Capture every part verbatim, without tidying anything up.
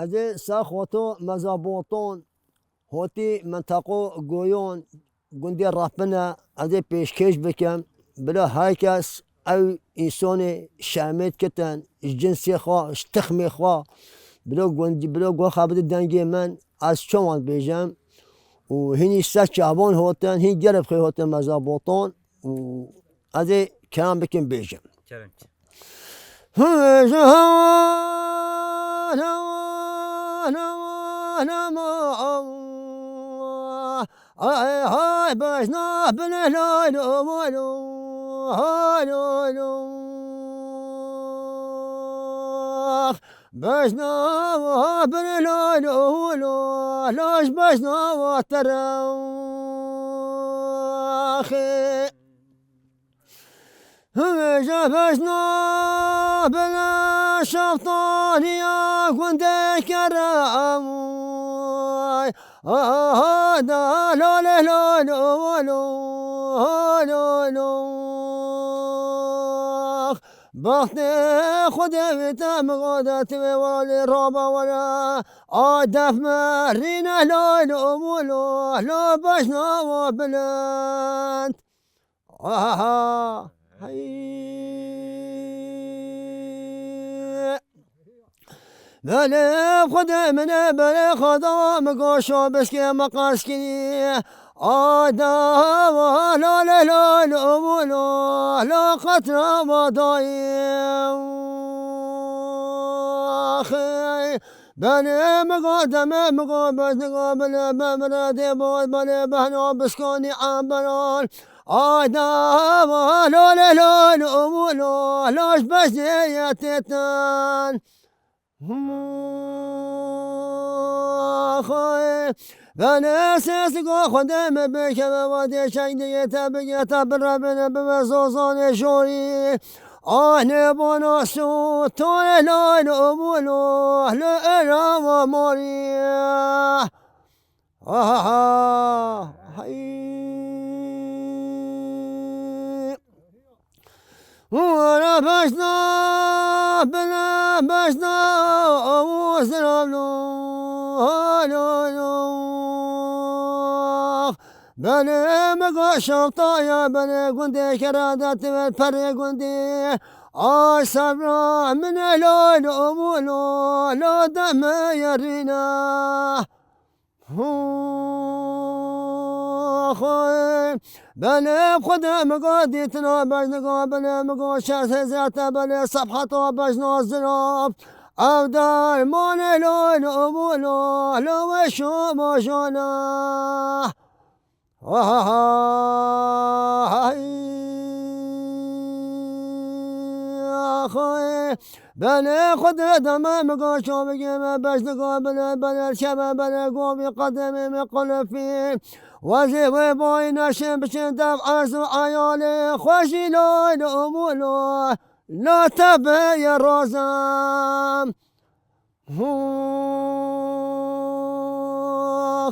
Ez ê Serxoto Mezaboton, hotî menteqo Goyon, gundê Rapine, ez ê pêşkêş bikim. Bila her kes ew însonê şemêt kitin, ji cinsê xwe, ji tixmê xwe, bila gund-, bila goxa bide dengê min, ez çawan bêjim. Û hînî ser çavan hotin, hîn gelek xwe hotin Mezaboton. Û ez ê kerem bikim bêjim. Kerem ki. Ay, ay, bejna bile lay lo, lo, lo, lo. Bejna bile lay lo, lo, lo, bejna tere. Hêja bejna bile şaftaniya gundê kerem. Ay, ay, da, lo, le, lo, lo, lo, lo, lo. Baxtê Xwedê wî te migodet wê walê raba were. Ay, def me rîne, lo, lo, lo, lo, bejna wa bilind. Aha, hey. Belê Xwedê min e, belê Xweda min goşo biskê me qas kirî. Ay da wa la le la lo wo lo, la qatra wa dayê. Axê, belê min go deme min go bez min go belê be min re dê bo belê behna biskanî emberan. Ay da wa lo le lo lo wo lo, laş bezê ye têtin. Xwê, benê sês go xwedê me bikeve wa dê çeng digê te bigê te birevine bibe zozanê jorî. Ay nê bona su, to lê lay lo bu lo, lo era wa morî. Ahaha, hay. Wara beşna, bile beşna, awu ziravlo, halo, halo. Bele me go şaftaya, bele gundê kera da tiver perê gundê. Ay sabra min e lo, lo, lo, lo, deme yerine. Xwê, belê Xwedê min go dîtina bejniga, belê min go şer hezete, belê sefheta bejna zirav. Ev dermanê lo, lo, lo, lo, lo, we şoma jana. Ay. Axê, belê Xwedê deme min go çavigê me bejniga bile, belê şeve belê govî qedemê me qulifî. Wezê wê boyî neşin biçin dev erz û eyalê xwe jî lay lo û lo, la te beye razem.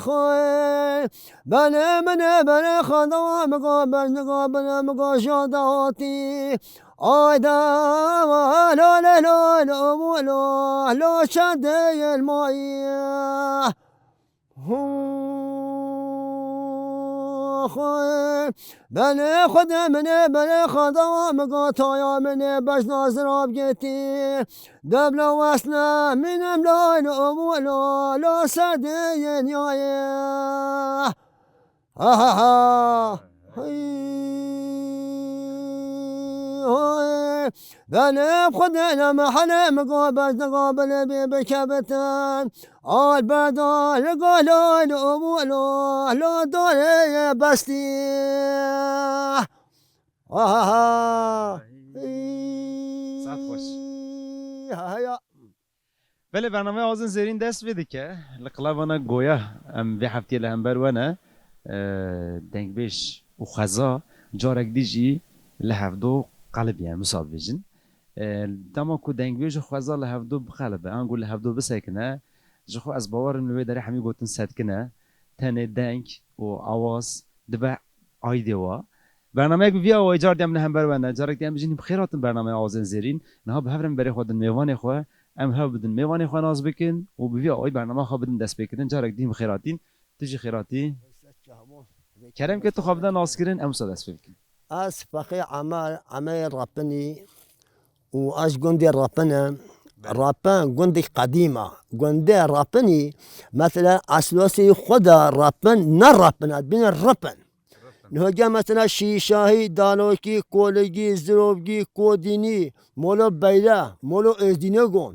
Xwê, belê min e, belê xandawa min go, bejniga bile min go, jada hatî. Ay da, lo, le, lo, lo, lo, lo, çendê yel mayî. Xwê, belê Xwedê min e, belê xandawa min go, taya min e, bejna zirab getî. Debla wesne mînim lay lo, lo, lo, lo, serdê yê niyayê. Ahaha. Hey, hoy. Belê Xwedê ne mehele min go, bejniga bile bê bikebitin. Al beda li go lay lo, lo, lo, lo, dorê ye bestî. Ahaha. Saet xweş. Heya. Belê, bernameya Awazên Zêrîn dest pê dike. Li qilevana Goya em vê heftiyê li hember we ne. E, dengbêj û xweza carek dî jî li hevdo qelibî, em wisa dibêjin. E, dema ku dengbêj û xweza li hevdo biqelibe, ango li hevdo bisekine, ji xwe ez bawer im li wê derê hemî gotin sedkine, tenê deng û awaz dibe aîdê wa. Bernameyek bi vî awayî car dî em li hember we ne. Carek dî em bijîn, bi xêr hatin bernameya Awazên Zêrîn. Niha bi hev re em berê xwe din mêvanê xwe, em hev bidin mêvanê xwe nas bikin û bi vî awayî bernama xwe bidin destpêkirin. Carek dî bi xêr hatîn, tu jî xêr hatî. Kerem ke tu xwe bide naskirin, em wisa dest pê bikin. Ez Feqî Emer, Emerê Rapinî û ez gundê Rapin im. Rapin gundek qedîm e. Gundê Rapinî, mesela, eslosî xwe de Rapin ne Rapin e, dibîne Ripin. Niha gel mesela Şîşahî, Dalokî, Koligî, Zirovgî, Kodînî, Molo Beyre, Molo Êzdînegon,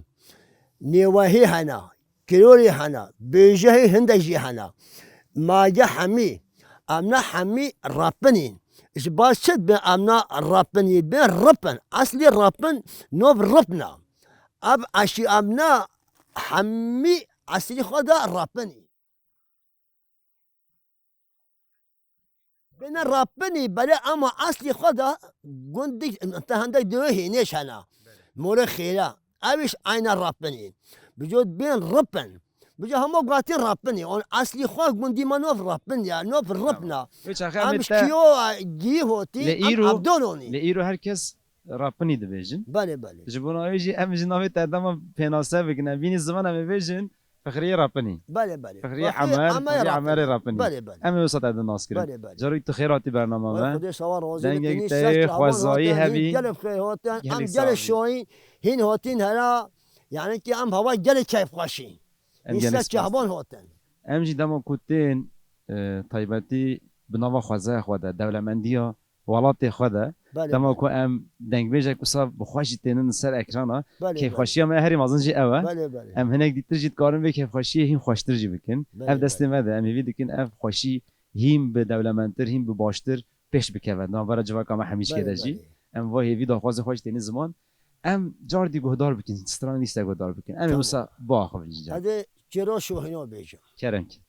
Nêwehî hene, Kirorî hene, Bêjehî hindek jî hene. Ma ge hemî, em ne hemî Rapinîn. Ji bar çi dibin em ne Rapinî, dibin Ripin. Eslî Rapin, nov Ripna. Ev eşî em ne hemî eslî xwe de Rapinî. Bêne Rapinî, belê, ama eslî xwe de gundik, te hindek diwê hênêş hene. Belê. Morê Xêre. Ew iş eyna Rapinî. Bi cot bên Ripin. Bi cot hema guhatî Rapinî. On eslî xwe gundî me nov Rapin ya, nov Ripna. Tamam. Wê çaxê em Em ê ji te kiyo gî hotî, lê em îro, Abdolonî. Lê îro her kes Rapinî dibêjin. Belê, belê. Ji bona wê jî em ji navê te dema pênase bikin. Em vînî ziman em ê bêjin Fexriyê Rapinî. Belê, belê. Fexriyê Fexriyê Emer, Emer Fexriyê Rapinî. Emerê Rapinî. Belê, belê. Em ê wisa te din nas kirin. Belê, belê. Carî tu xêr hatî bernama me. Xwedê sawa razî Dengek te yê xwezayî hebî. Gelek xêr hatin. Gelek Em gelek şahî hîn hatin hera. Yani ki em hava gelek keyfxweşî. Em gelek spas. Şahban hatin. Em jî dema ku tên, e, taybetî bi nava xwezaya xwe de, dewlemendiya welatê xwe de. Belê, Dema belê. ku em dengbêjek wisa bi xwe jî tênin ser ekrana, Belê, belê. kêfxweşiya me herî mezin jî ew e. Belê, belê. Em hinek dîtir jî dikarin vê kêfxweşiyê hîn xweştir jî bikin. Belê, Ev destê belê. me de, em hêvî dikin ev xweşî hîn bi dewlemendtir, hîn bi baştir pêş bikeve. Navbera civaka me hemî Belê, de jî. belê. Em va hêvî daxwazê xwe jî tênin ziman. Em car dî guhdar bikin, stranî se guhdar bikin. Em ê Tamam. wisa biaxivin jî car. Hadi çêro şohîno bêjim. Kerem ki.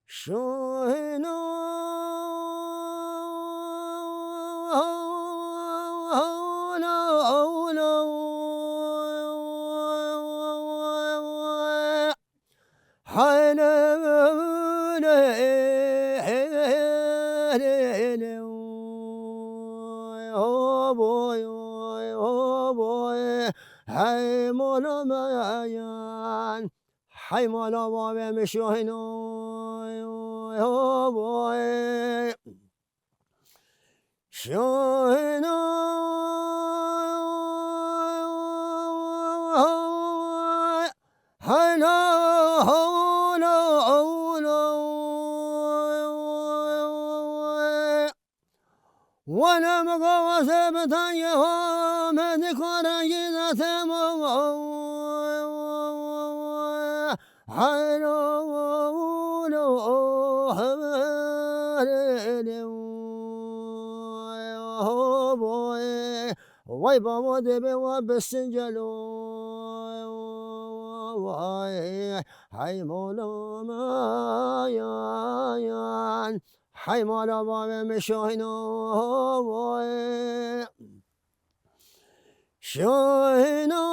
Şohîno. Hey mala me yan, hey mala bavê min şohîn oy, oy, oy, oy. Şohîn oy, hey la, la, la, oy. Wele mixawase bi tengê xwe me dikare yî de temo. Heyro lo hebere boy. Vay babo debe wa bisincelo. Hey molo mayan. Hey mala bavê min şohîno. Şohîno.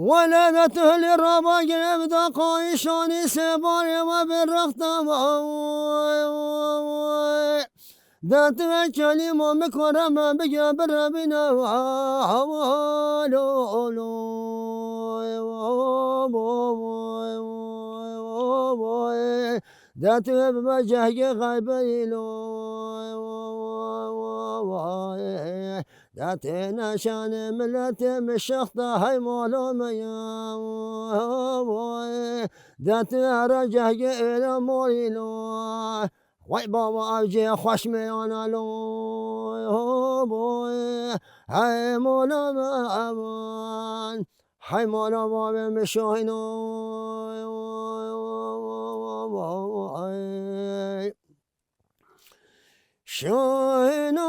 Wele de tu hilî raba girê bi da qayîşanî sêbarê we bi rexta. De tu ve kelîma min kore me bige birebîne. Halo, lo, de tu ve bibe cehgê xeybeyî lo. De têne şanê miletê min şexta hey mala me ya. De tu here cehgê êre mayî lo. Wey baba ev cihê xweş meyana lo. Hey mala me evan. Hey mala bavê min şahîno. Şahîno.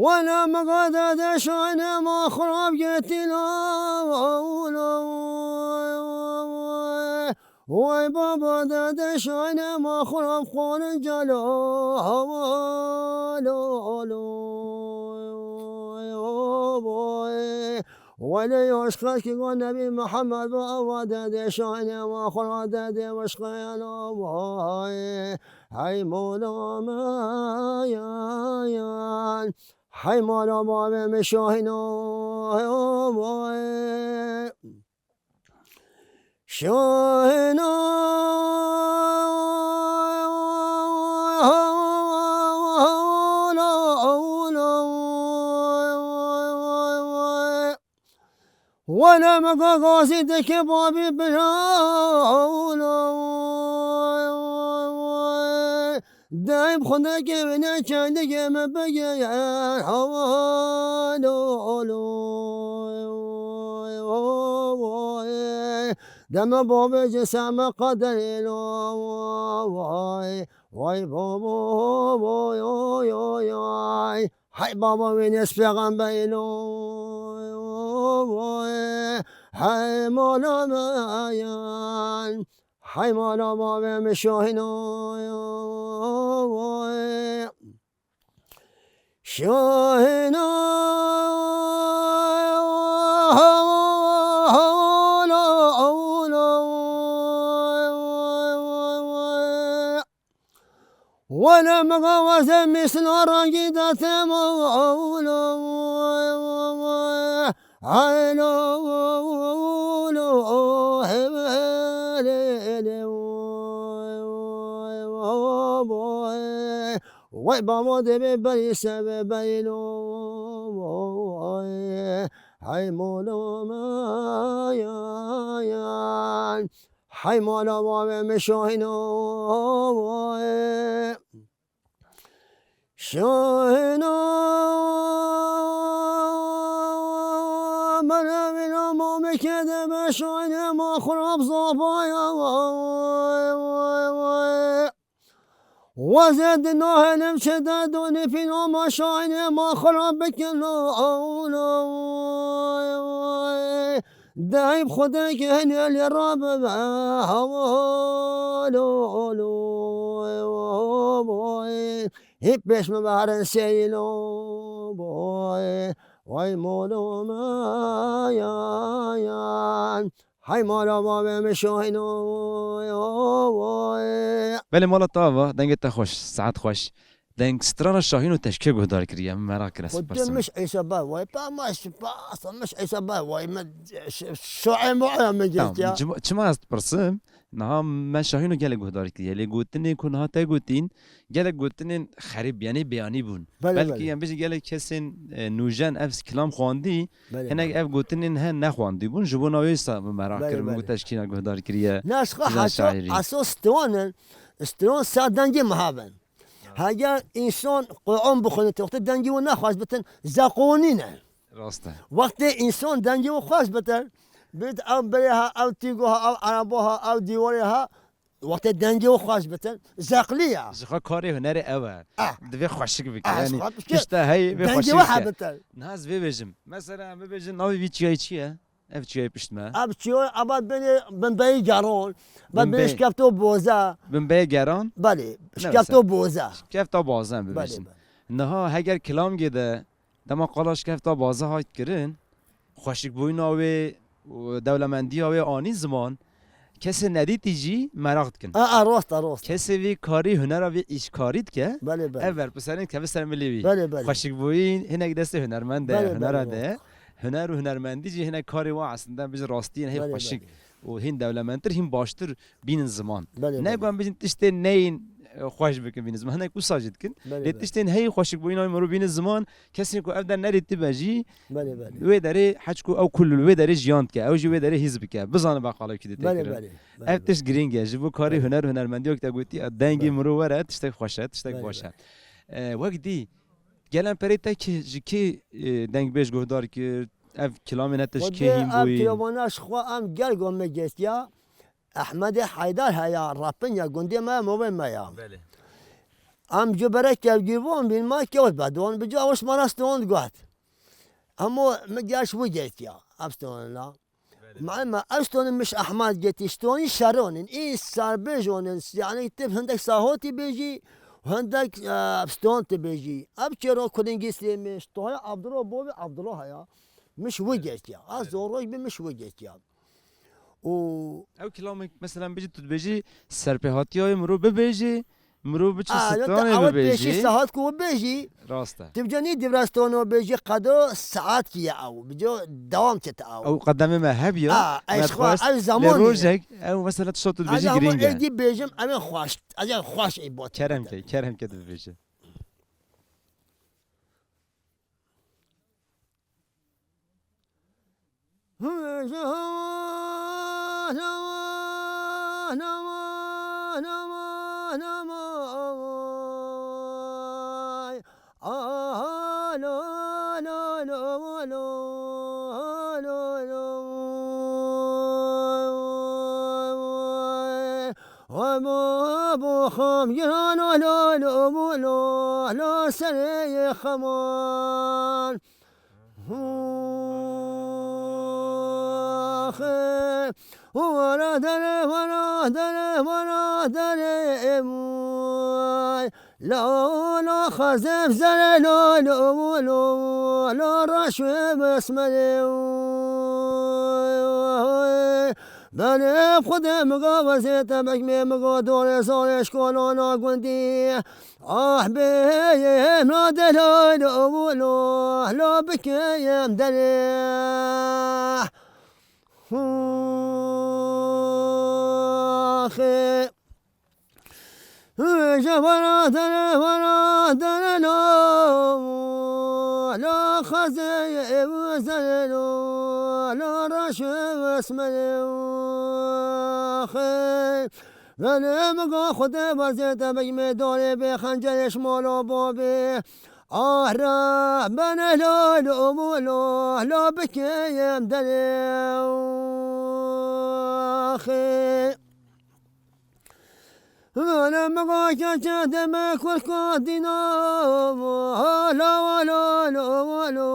Wele mixade de şayne ma xirab getîna. Vay baba dede şayne ma xurab xwarin celo. Vay lê yoş xelkî go Nebî Mihemed bo ewa dede şayne ma xurab dede wişqelo vay. Hey mola me yan. Hey mola bavê min şahîno. Vay. Şahîna. Wele me gagazî dike babî bira. Deyb xwe dikevine çendike me bigeye. Hawalo. Deme babê cisa me qaderê lo. Vay, vay babo, vay, oy, oy, oy. Hey baba wê nêz pêxemberê lo. Vay, hey mala me yan. Hey mala bavê min şahîno. Vay. Şahîna. Wele mixawaze misla rengî de tema. Aylo. Vay babo debe berî sebe beylo. Hey molo me yan. Hey mala bavê min şahîno. Şahîno. Mene vîna mamê kede me şahîne ma xurab zapaya. Wezê di nahelim çi de donê pîna ma şahîne ma xurab bikin. Deyb xwe de ke hinê lê rabibe. Hawalo. Hê pêş me beherin seylo. Vay molo me yan. Hey mala bavê min şahîno. Belê mala te ava, dengê te xweş, saet xweş. Deng strana Şahîno te ji kê guhdar kiriye? Min merak kir ez. Xwe tu pirsîm. Miş Îsa be vay, pa ma spas, miş Îsa be vay, me ş-, şoê moya min Tamam, girt ya. Çima, çima ez dipirsim? Niha me Şahîno gelek guhdar kiriye. Lê gotinên ku niha te gotîn, gelek gotinên xerîb, yanî beyanî bûn. Belê, Belkî belê. Em bêjin gelek kesên, e, nûjen ev kilam xwandî, Belê, hinek belê. Ev gotinên he nexwandî bûn. Ji bo navê sa min merak Belê, kir, min belê. Got te ji kî ne guhdar kiriye. Ne, ez xwe Kîjan haso, şairî? Haso stwan in. Stwan ser dengê me habin. Heger însan Quran bixwîne, wextê dengê wî nexweş bitin, zeqonî ne. Rast e. Wextê însan dengê wî xweş bitin, bêt ew berê ha, ew tîgo ha, ew erebo ha, ew dîwarê ha, wextê dengê wî xweş bitin, zeqlî ya. Ji xwe karê hunerê ew e. Ah. Divê xweşik bike. Ah, yanî xweş bike. Tişta heyî vê Dengê xweşik wî bike. Hebitin. Niha ez vê bêjim. Mesela em bibêjin navê vî çiyayê çi ye? Ev çiyayê pişt me. Ev çiyayê, ev binê, binbeyê geran. Binbeyê. Binbeyê şkefto boza. Binbeyê geran? Belê, Ne şkefto mesela? Boza. Şkefta boza em Belê, bibêjin. Belê. Niha heger kilamgê de dema qala şkefta boza hat kirin, xweşikbûyîna wê û dewlemendiya wê anî ziman, kesê nedîtî jî meraq dikin. A, a, rast e, rast e. Kesê vî karî hunera vî îşkarî dike, Belê, belê. Ev berpirsiyarên dikeve ser milê wî. Belê, belê. Xweşikbûyî hinek destê hunermend de, Belê, hunera belê, de. Rast. Huner û hunermendî jî hinek karê wan aslında bijî rastiyên hê Belê, xweşik belê. Û hîn dewlemendtir, hîn baştir bînin ziman. Belê, Ne belê. Ku em bijîn tiştê neyên, e, xweş bikin bînin ziman. Hinek wisa jî dikin. Belê, Lê belê. Tiştên heyî xweşikbûyîna wê mirov bînin ziman, kesên ku ev der nedîtibe jî Belê, belê. Wê derê heçku ew kul wê derê jiyan dike. Ew jî wê derê hîs bike. Bizane be qala kî dê Belê, têkirin. Belê, belê. Ev tişt girîng e. Ji bo karê Belê. Huner û hunermendiya ku te gotî, e, dengê Belê. Mirov were, tiştek xweş e, tiştek Belê, baş e. Belê. E, wek dî, gelen perê te kê, ji kê, e, dengbêj guhdar kir? Ev kilamê ne te ji kê hîn bûyî? Ev kilamana ji xwe em gel go me gestiya. Ehmedê Heydar heya, Rapinya, gundê me, movê me ya. Belê. Em ji berek kevgî bûn, bîn ma kewt be, don bi ca wis me ra stond got. Hemo mi geş wî gestiya, ev stona. Belê. Ma, ma, ev stonên miş Ehmed getî, stonî şeron in. Î sarbêjon in. Yani tip hindek sahotî bêjî, hindek, e, ston tu bêjî. Ev çêro kulingî sê miş, tohaya Abdullah bobî Abdullah ya. Miş wi getiya. A Evet. Zoroj bi miş wi getiya. Û Ew kilamê, mesela, bijî, tu dibêjî, serpêhatiyayê mirov bibêjî, mirov biçi A, ya stranê te ew pêşî bibêjî. Sahat ku bêjî. Rast e. Tu bicanî divra stono bêjî, qedo saat ki ye ew. Bico dewam çet ew. Ew qedemê me hebiya, A, me eşxwa, dixwest, ew lê zaman ye. Rojek, ew mesela tişta tu dibêjî giring e. Êdî bêjim, ew ê xweş, ew ê xweş ê bot. Kerem ke, kerem ke tu bibêje. Hema bo xam giran lo lo lo lo lo serê xeman. Hu, xe, wara dere, wara dere, wara dere, emay. La, la, xezef zere, la, la, la, la, reşve besmele. Benê xwedê miga wezê temek mê miga dorê zorê şkolana gundî. Ah bê, na de, la, la, la, la, bikeyem derê. Hu, xe. Ji vana dere, vana dere lo, lo xezê ev zere lo, lo reş esmerê xey. Venê migo Xwedê vazê te bigmê dorê bê xencerê şmalo bobê. Ah re bene lo, lo, lo, lo bikeyem derê xey. Vana migo keçe deme kurka dîna. Hala, hala, hala, hala,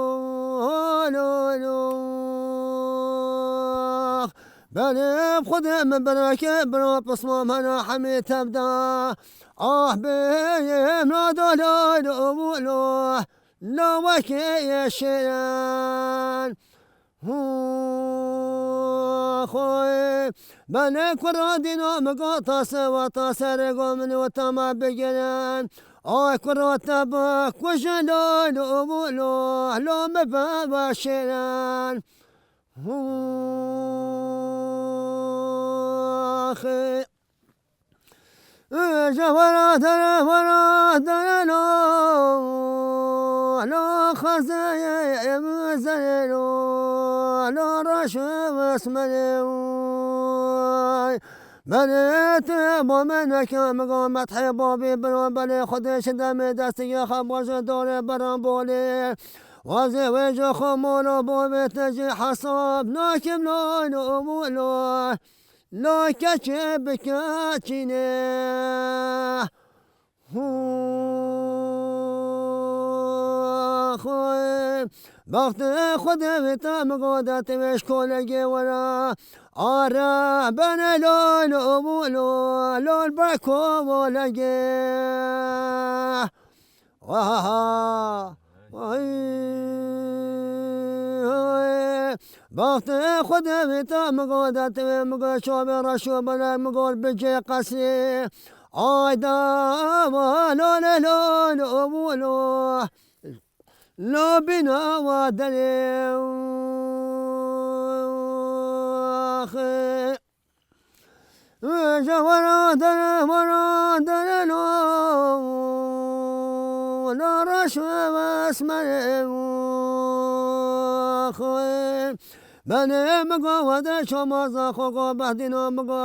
hala, hala. Belê xwedê min bereke bira pisma mena hemê tevda. Ah bê emra da la, la, la, la wekê yeşeyen. Hu, xoy, belê kura dîna miga tase wa tase rego min û tama bigirin. Ay kura te ba kujin lo, lo, lo, lo mi be başirin. Hu, xe. Ji wara dere, wara dere lo, lo xezeyê ev zerê lo, lo reş û esmerê oy. Benê tu bo me neke migo methê babî biro belê Xwedê şi demê destigê xwe bo ji dorê beran bolê. Wazê wê ji xwe molo bo vê te jî hesab nakim lo, lo, lo. Lo keçê bi keçîne. Hu, xwe. Baxtê Xwedê vê te migo de te vê ji kolegê were. Are bene lo, lo, lo, lo, lo, beko volegê. Wahaha. Ay, ay. Baxtê Xwedê vê te migo de te vê migo çavê reşo bele migo bicê qesrê. Ay da, wa, lo, le, lo, lo, lo, lo. Lo bîna wa derê. Xe. Ji wara dere, wara dere lo, lo reş û esmerê xwe. Benê migo wede çomaza xwe go behdîno migo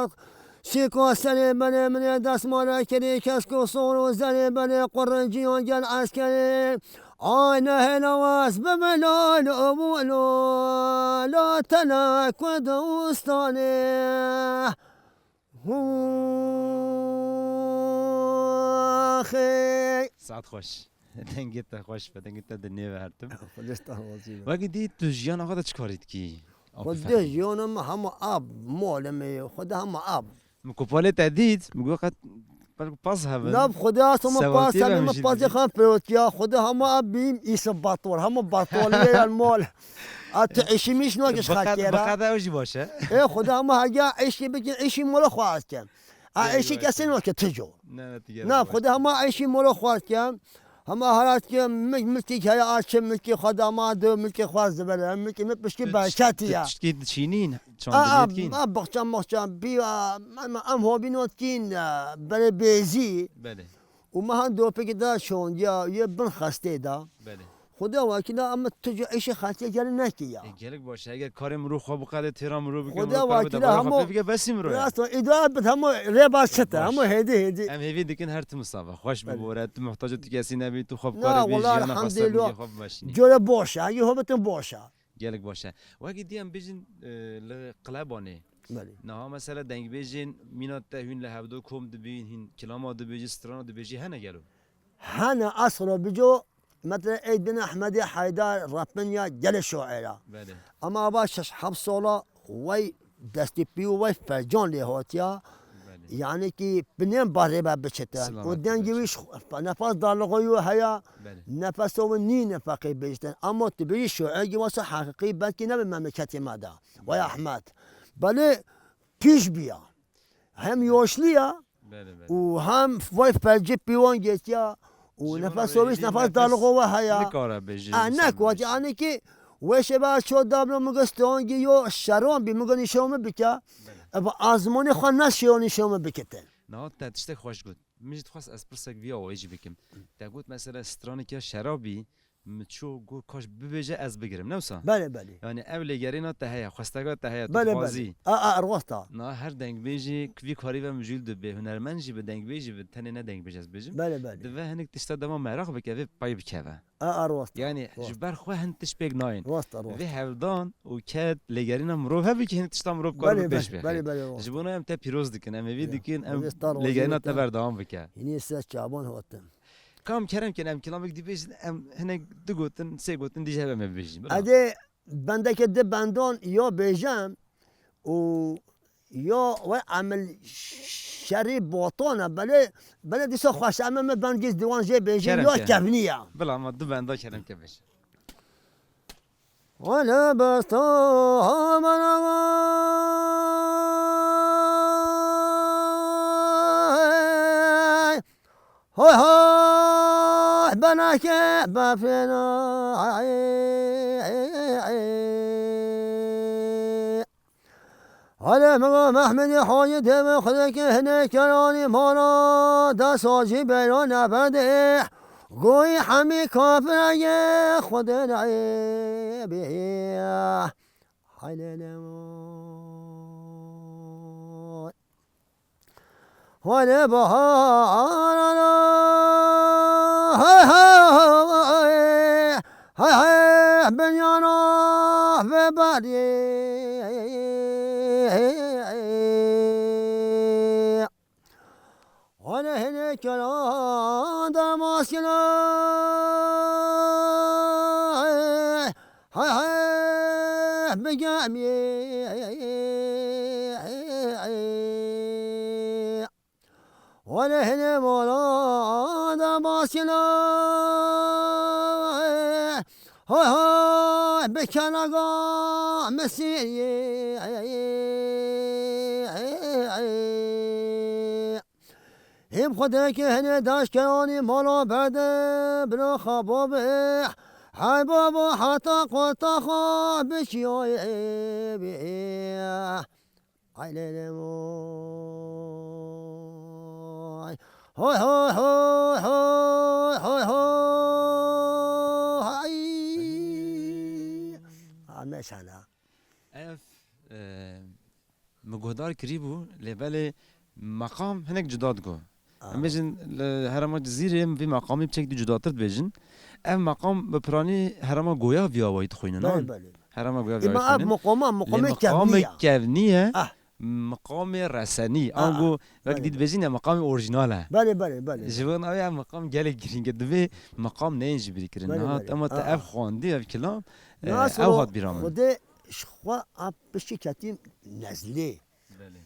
şîko serê benê minê destmala kirî kesk û sor û zerê benê qurinciyan gel eskerê. Ay nehêla waz bibe lo, lo, lo, lo tena Kurdistanê. Hu, xê. Saet xweş. Dengê te xweş be, dengê te di nêve her tim. Xwedê star wazî be. Wekî dî tu jiyana xwe de çi karî dikî? Xwedê jiyana min hema av, malê min, Xwedê hema av. Min ku palê te dît, min got qet belkî paz hebin. Na, bi Xwedê asta min paz hebin, min pazê xwe pirotkiya, Xwedê hema av bîm, îsa bator, hema batorî ye yan mal. A tu eşî miş nake ji xelkê re. Bi qede ew jî baş e. Ê, Xwedê hema hege eşî bikin, eşî mala xwe ez kem. A eşî kesê nake tu co. Ne, ne, tu gerek Na, baş. Xwedê hema eşî mala xwe ez kem. Hema herat ke milk, milkî heye, a çi milkî xwe dama du, milkê xwe ez dibere, milkê min pişkî berketî ye. Tiştkî diçînîn, çandinî dikîn. A, a, baxça, maxça, bî, a, em, em hobî notkîn, e, berê bêzî. Belê. Û me han dopekî da şondiya, yê bin xestê da. Belê. Xuda wekîla, em tu ji eşê xelkê gelê nekî ya. E, gelek baş e. Eger karê mirov xwe biqede, têra mirov bike, Xuda mirov karê wekîla, bide, hemo xwe bike, besî mirov ye. Rast e, îdare bit, hemo rê baş çete, hemo hêdî, hêdî. Em hêvî dikin her tim sava, xweş bibore, tu muhtaca tu kesî nebî, tu xwe bikarê bî, jiyana xwe ser bingê xwe bimeşînî. Cure baş e, hengî hobitin baş e. Gelek baş e. Wekî dî em bêjin, e, li Qlebanê. Belê. Niha mesela dengbêjên mîna te hûn li hevdo kom dibîn, hîn kilama dibêjî, strana dibêjî hene gelo? Hene, esra bico, mesela Eydin Ehmedî Heydar, Rapinya gelê şaira. Belê. Ama ava şeş heft sala wey destî pî û wey fecan lê hatiya. Belê. Yani ki binên barê be biçitin. Û dengê wî nefes darlığo yo heya. Belê. Nefeso wî nî nefeqê bêjtin. Ama tu bêjî şair gî wasa heqîqî belkî nebe memleketê me de. Vay Ahmet. Belê pîş biya. Hem yoşliya û hem vay felcî pîwan getiya û nefes soviş nefes darlık ova heya. Nikare bêjî. A, ne kuat, yani ki weşe ba ço dablo mugo stongî yo şeron bi mugo nişon mi bike. Eva azmoni xwe ne şeron nişon mi bikete. Niha te tiştek xweş got. Min jî dixwest ez pirsek vî awayî jî bikim. Te got mesela stranik ya şerabî, min ço got kaş bibêje ez bigirim, ne wisa? Belê, belê. Yani ev lêgerîna te heye, xwesteka te heye, tu dixwazî. A, a, rwasta. Na her dengbêjî vî karî ve mijûl dibe, hunermend jî bi dengbêjî bi tenê ne dengbêj ez bêjim. Belê, belê. Dive hinek tişta dema meraq bike, vê pay bikeve. A, a, rwasta. Yani ji ber xwe hin tişt pêk nayên. Rwasta, rwasta. Vê hevdan û ked lêgerîna mirov hebe ki hin tişta mirov kar bi pêş bixê. Belê, belê, rwasta. Ji bo em te pîroz dikin, em êvî dikin, em lêgerîna te berdewam bike. Hînî ser çaban hatin. Kam kerem kin em kilamêk dibêjin, em hinek du gotin, sê gotin dîje hebe me bibêjin. Bila. Edê bendeke di bendan ya bêjem û ya we emil şerî botan e, belê, belê dîsa xweş em me bendgîz diwan jê bêjin ya kevnî ye. Bila ma du benda kerem ke bêj. Wele besta hamana Hoy hoy beneke befêna. Hale mego Mehmedî Hacî deme xudeke hine keranî mala da sacî beyra nebede. Goyî hemî kafirege xudene bihî. Hay lê lê vay. Wele bahar ana, hay hay, hay hay, binyana ve bariye. Wele hene kera da maskina, hay hay, bigemye. Wele hene mala da basina. Hay hay, bikena ga mesîrî. Him xwedeke hene daşkeranî mala berde, bila xaba be. Hay baba, hata qota xwe biçiyoye. Hay lê lê vay. Hoy hoy hoy hoy hoy hoy. Hay. Ha, mesela. Ev, e, min guhdar kirîbû, lê belê meqam hinek cuda digo. Em bêjin li herêma Cizîrê em vê meqamê bi çek dî cudatir dibêjin. Ev meqam bi piranî herêma Goya vî awayî dixwînin, an? Belê, belê. Herêma Goya vî awayî dixwînin. Ema ev meqama, meqamê kevnî ye. Lê meqamê kevnî ye. Ah. Meqamê resenî. Ah, ango, ah, wek dî dibêjin ya meqamê orîjinal e. Belê, belê, belê. Ji bo navê ev meqam gelek girîng e. Divê meqam neyên ji bîrî kirin. Belê, belê. Niha ema te ev xwendî, ev kilam, e, ew hat bîra min. Xwedê ji xwe a piştî ketî nezlê. Belê.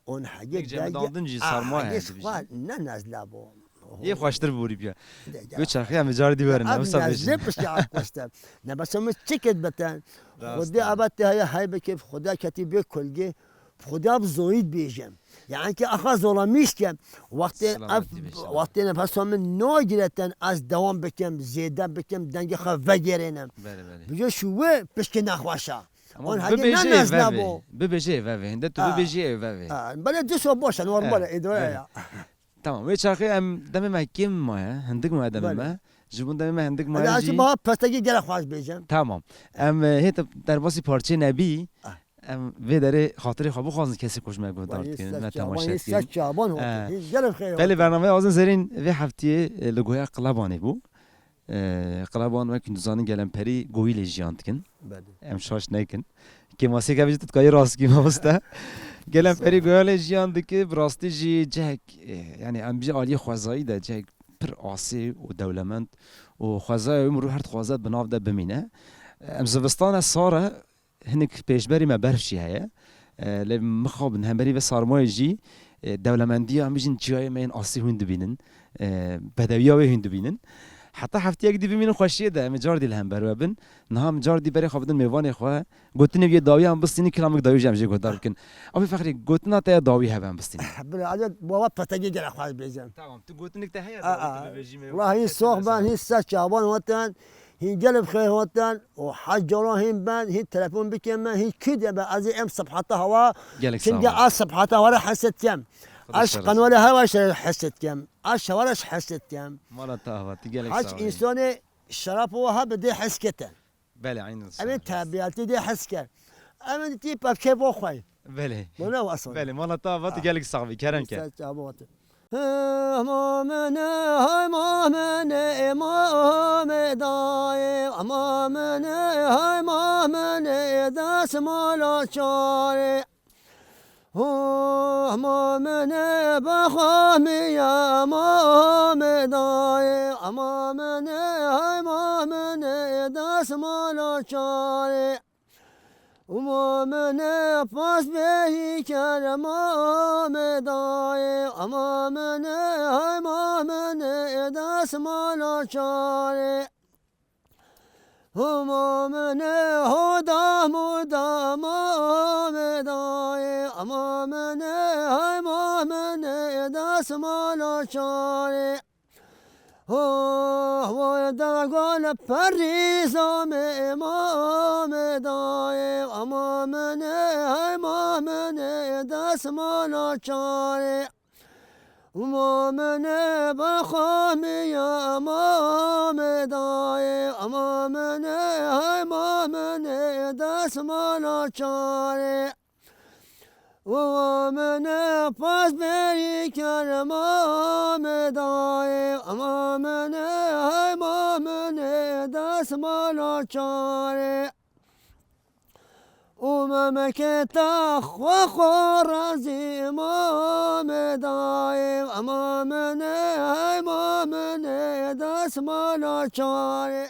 On hege Yek cemidandin jî sarma heye, hege dibêjin. Xwe ne nezle bo. Yê xweştir borî biya. De, de. Wê çaxê em ê carî dî werin, ev wisa nezle bêjin. Piştî a xweştir. Ne bes min çi ket beten. Rast Xwedê e. Ebe te heye hey bike, Xwedê ketî bê kulgê. Xwedê bi zoyî dibêjim. Yani ki axa zolamîş ke. Wextê Selamet ev, dibêjin. Wextê nefesa min nagireten ez dewam bikim, zêde bikim, dengê xwe vegerênim. Belê, belê. Bije şu wê piştî nexweşa. Ama On hege bibêjê ne ê nezle vevê. Bo. Bibêjê ê vevê. Hinde tu Ha. Bibêjê ê vevê. Ha, bele du so boş e, normal e, Evet, idare evet. Ya. Tamam, wê çaxê em demê me kêm maye, hindik maye demê Belê. Me. Ji bo demê me hindik maye Hadi jî. Aşi baha pestekî gelek xweş bêjim. Tamam. Em, e, hê te derbasî parçeyê nebî. Ah. Em vê derê xatirê xwe bixwazin kesê ku ji me guhdar Wayî dikin, ser me çavan, temaşe wayî ser dikin. Çavan Eh. Hotî. Hîn gelek xeyr Belê hotî. Bernameya Azin Zerîn vê heftiyê, e, li goya Qilebane bû. E, Qilebane wek hûn dizanin gelemperî Goyîlê jiyan dikin. Belê. Em şaş nekin. Kêmasiyeke vê jî tu dikayî rast kî mamoste. Gelemperî Goyalê jiyan dike, bi rastî jî cihek, e, yani em bijî aliyê xwezayî de cihek pir asê û dewlemend û xwezaya wî mirov her dixwaze bi nav de bimîne. Em zivistane sar e, hinek pêşberî me berf jî heye. E, lê mixabin hemberî ve sarmayê jî, e, dewlemendiya em bijîn çiyayê me yên asî hûn dibînin. E, bedewiya wê hûn dibînin. Heta heftiyek dî bimînin xweşiyê de em ê car dî li hember we bin. Niha em car dî berê xwe bidin mêvanê xwe. Gotinê wê dawî em bistînin, kilamik dawî jî em jê guhdar bikin. Avê Fexrî, gotina te ya dawî hebe em bistînin. Bila, ez baba petegê gelek xweş bêjim. Tamam, tu gotinik te heye A, dawî a. Tu bibêjî me. Wala hîn sox ben, hîn ser çavan watan. Hîn gelê bi xêr hatin û hej cara hîn ben, hîn telefon bikin me, hîn kî de be, ez ê em sibhata hewa, Gelek çimkî sağ ol. A sibhata hewa re heset kem. Xwedê Aş şer qanwale hewa şer heset kem. Aş hewa re heset kem. Mala te ava, tu gelek Hec sağ ol. Însanê şeraf û ha bi dê hes kete. Belê, aynen Em ê sağ ol. Tebiyatî dê hes ker. Em ê tî pevkê bo xwe. Belê. Bo ne wason. Belê, mala te ava, tu Ah. Gelek sağ bî, kerem ke. Sen çabot. Mamene, hay mamene, mamedayê, mamene, hay mamene, desmala çarê. Oh, mamene, bexwamiye, mamedayê, mamene, hay mamene, desmala çarê. Û mamene pas bêyî ker mamedayê, mamene, hay mamene, desmala çarê. Û mamene, ho dam û dam mamedayê, mamene, hay mamene, desmala çarê. Oh, vay da gol perîza me, mame dayê, mamene, hey mamene, desmala çarê. Mamene, bexwamiye, mame dayê, mamene, hey mamene, desmala çarê. Û mine pas berî ker mamedayê, mamene, hey mamene, desmala çarê. Û memeketa xwe xwe razî mamedayê, mamene, hey mamene, desmala çarê.